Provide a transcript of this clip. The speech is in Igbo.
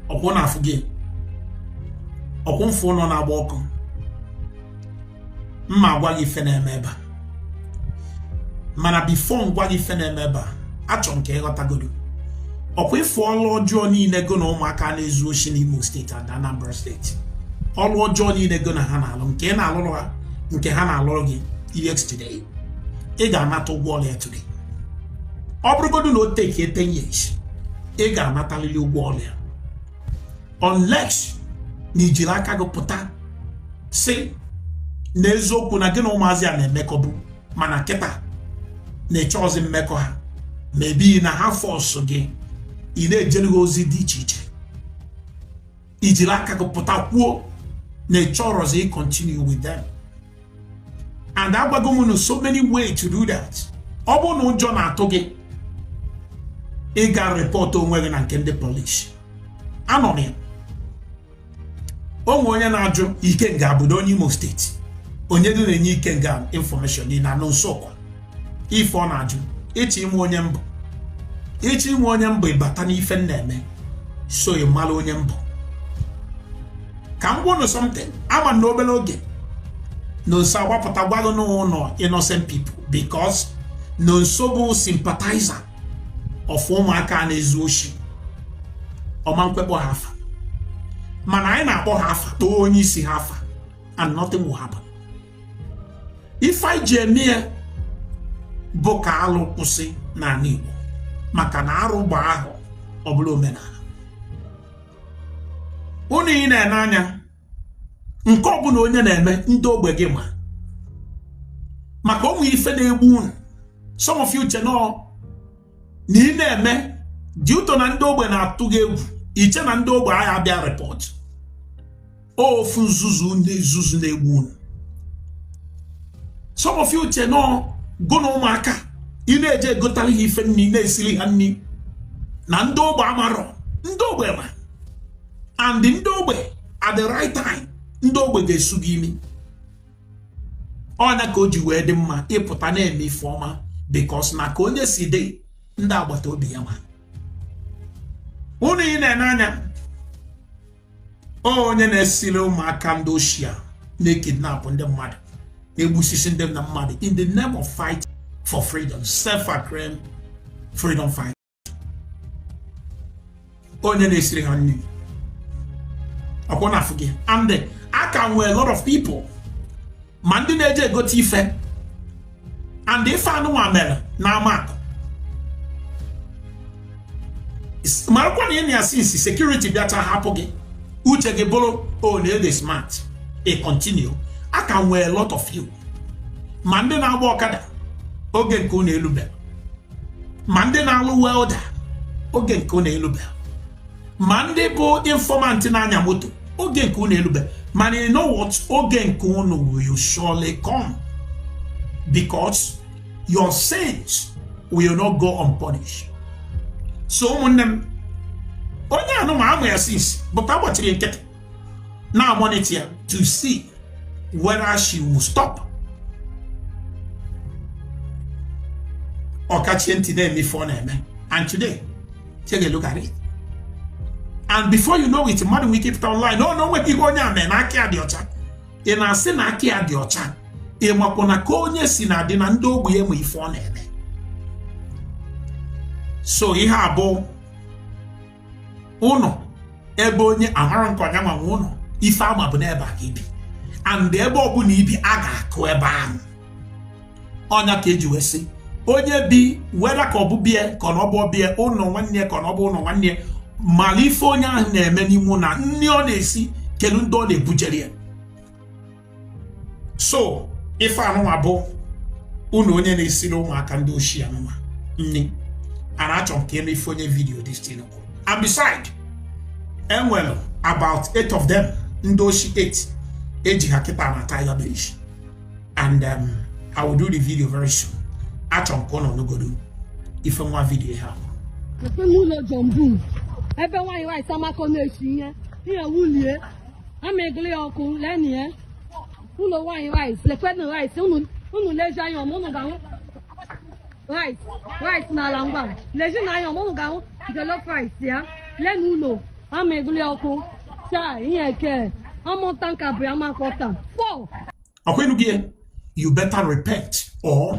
Ọkwụ na-afụ gị, ọkwụ mfụ ụlọ na-agba ọkụ. Mma agwa gị ife na-eme ebe a, mana before m gwa gị ife na-eme ebe a, achọrọ m ka ịghọtagodo. Ọkwa ịfụ ọlụ ọjọọ niile go na ụmụaka na-ezu oshi n'Imo Steeti and Anambra Steeti, ọlụ ọjọọ niile go na ha na-alụ, nke ị na-alụrụ ha, nke ha na-alụrụ gị, yesterday ị ga-anata ụgwọ ọlụ ya. Today, ọ bụrụgodu na o take 10 years, ị ga-anatalili ụgwọ ọlụ ya, unless na ijiri aka gị pụta si na eziokwu na gị na ụmụazị a na-emekọbụ, mana kịta na-eche ọzi mmekọ ha mebi na ha force gị, ị na-ejere gị ozi dị iche iche. Ijiri aka gị pụta kwuo na ịchọrọzi continue with them. And agwago m unu so many way to do that. Ọ bụrụ na ụjọ na-atụ gị ịga report onwe gị na nke ndị polisi, anọ m ya. O nwe onye na-ajụ Ikenga abụdo onye Imo Steeti, onye dị na-enye Ikenga information niile anụ nso kwa ife ọ na-ajụ. Ịchọ ime onye mbụ, ịchọ inwe onye mbụ, ịbata n'ife m na-eme, so ị mara onye mbụ. Ka m gwa unu something. Ama na obere oge Nonso agbapụta gwa gị n'ụlọ innocent people, because Nonso bụ sympathizer of ụmụaka na-ezu oshi. Ọma nkwekpọ ha afa, mana anyị na-akpọ ha afa, kpọọ onye isi ha afa, and nothing will happen. Ife anyị ji eme ya bụ ka alụ kwụsị n'ala Igbo, maka na arụ gba ahụ ọ bụla omenala. Unu ị na-ene anya nke ọbụla onye na-eme, ndị ogbe gị ma maka ụmụ ife na-egbu unu. Some of you che nọọ na ị na-eme dị ụtọ na ndị ogbe na-atụ gị egwu, iche na ndị ogbe agha abịa report. Ofu nzuzu ndị nzuzu na-egbu unu. Some of you che nọọ gụ na ụmụaka ị na-eje egotara ha ife nri, na-esiri ha nri, na ndị ogbe amarọ. Ndị ogbe ma, and ndị ogbe, at the right time, ndị ogbe ga-esu gị imi. Ọnya ka o ji wee dị mma ịpụta na-eme ife ọma, because na ka onye si dị, ndị agbata obi ya ma. Unu ị na-ene anya, onye na-esiri ụmụaka ndị ochie na-ekidnap ndị mmadụ, na-egbusisi ndị na mmadụ in the name of fight for freedom, self-acclaimed freedom fight, onye na-esiri ha nri, ọkwọ na afụ gị. And a ka nwee a lot of people, ma ndị na-eje egote ife and ife anụnwa mere na amakụ. Marakwa na ị na since security bịacha hapụ gị, uche gị bụrụ o na ede smart, ị continue. A ka nwee a lot of you, ma ndị na-agba ọkada oge nke unu elube, ma ndị na-alụ welder oge nke unu elube, ma ndị bụ informant na-anya moto oge nke unu elube. Mana you know what? Oge nke unu will surely come, because your sins will not go unpunished. So ụmụnne m, onye anụ ma amụ ya since, but agbachiri nkịtị na monitor ya to see whether she will stop. Ọkachie ntị na-eme ife ọ na-eme, and today, take a look at it, and before you know it, mmadụ nwere ike ịpụta online, no na o nweghị ihe onye a mee, na aka ya dị ọcha. Ị na-asị na aka ya dị ọcha, ị makwa na ka onye si na adị na ndị ogbe ya ma ife ọ na-eme. So ihe a bụ ụnọ ebe onye amara nke ọnya nwa ụnọ ife ama bụ n'ebe a ka ibi, and ebe ọbụla ibi, a ga-akụ ebe ahụ. Ọnya ka eji wee sị onye bi weda ka ọ bụ bie ka ọ na ọ bụ bie ụlọ nwanne ya, ka ọ na ọ bụ ụlọ nwanne ya, mara ife onye ahụ na-eme n'ime na nri ọ na-esi, kelu ndị ọ na-ebujere ya. So ife anụnwa bụ ụlọ onye na-esiri ụmụaka ndị ochie anụnwa nri a na-achọ nke eme ife onye video this thing kwuru. And beside, enwere about 8 of them, ndị oshi 8 eji ha kịta na Tiger Base, and I will do the video very soon. Achọ m ka ụnụ nụgodo ife nwa video ha. Efe n'ụlọ John Boone, ebe nwaanyị nwaanyị Samako na-esi ihe ihe wulie ama egele ya ọkụ. Leni ya, ụlọ nwaanyị rice, lekwenụ rice. Unu unu leji anya ọma, unu ga-ahụ rice, rice n'ala ngwa. Leji na anya ọma, unu ga-ahụ jollof rice ya. Leni ụlọ. Ama eguli ọkụ. Chai, ihe eke. Amụta nka bụ ya makọta. Four. Ọkwa ịnụ gị? You better repent or